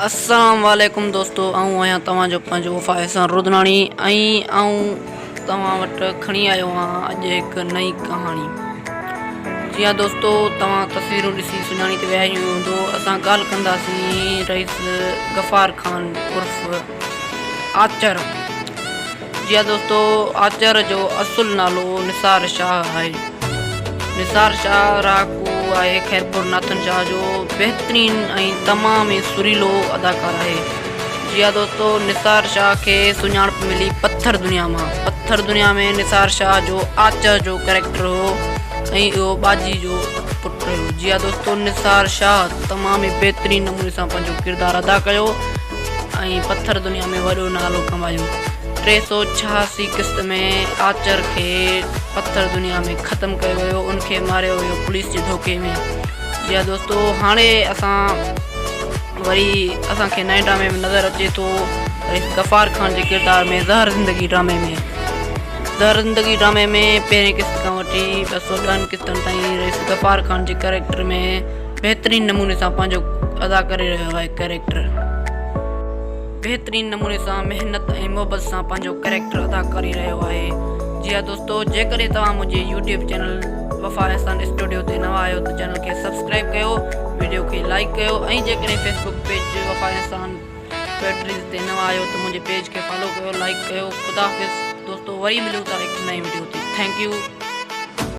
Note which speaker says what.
Speaker 1: السلام عليڪم دوستو آئون آهيان توهان جو پنهنجو وفا احسان رودناڻي ۽ آئون توهان وٽ کڻي آيو آهيان اڄ هڪ نئين ڪهاڻي. جي ها دوستو توهان تصويرون ڏسي سڃاڻي ته ويا ئي هوندو اسان ڳالهه ڪنداسين رئيس غفار خان عرف آچر جي ها دوستو آچر جو اصل نالو نثار شاهه آهي نثار شاهه رهاڪو آهي خيرپور ناٿن شاهه جو بهترين ۽ تمام ئي سريلو اداڪار آهي جي ها دوستو نثار شاهه کي سڃاڻپ ملي پٿر دنيا مان پٿر دنيا ۾ نثار شاهه جو آچر جو ڪريڪٽر هو ۽ اهو ٻاجهي جو پٽ هيو جي ها دوستو نثار شاهه تمام ئي بهترين نموني سان پنهنجو ڪردار ادا ڪيو ۽ پٿر دنيا ۾ وڏو نالو ڪمايو 386 قسط ۾ آچر کي پٿر دنيا ۾ ختم ڪيو ويو ان کي ماريو ويو پوليس جي ڌوڪي ۾ جي ها دوستو هاڻي اسان وري اسان کي نئين ڊرامي ۾ نظر اچي ٿو رئيس غفار خان جي ڪردار ۾ زهر زندگي ڊرامي ۾ زهر زندگي ڊرامي ۾ پهرين قسط کان وٺي 210 قسطن تائين رئيس غفار خان جي ڪريڪٽر ۾ بهترين نموني سان پنهنجو ادا ڪري رهيو آهي ڪريڪٽر بهترين نموني سان محنت ۽ محبت سان پنهنجو ڪريڪٽر ادا ڪري رهيو آهي جي ها دوستو جيڪڏهن توهان منهنجي YouTube channel Wafa Ehsan studio تي نوان آهيو ته چينل کي سبسڪرائب ڪيو ويڊيو کي لائڪ ڪيو ۽ جيڪڏهن فيسبڪ پيج وفا احسان پوئٽريز تي نوان آهيو ته منهنجي پيج کي فالو ڪيو لائڪ ڪيو خدا حافظ دوستو وري ملون ٿا هڪ نئين ويڊيو تي thank you.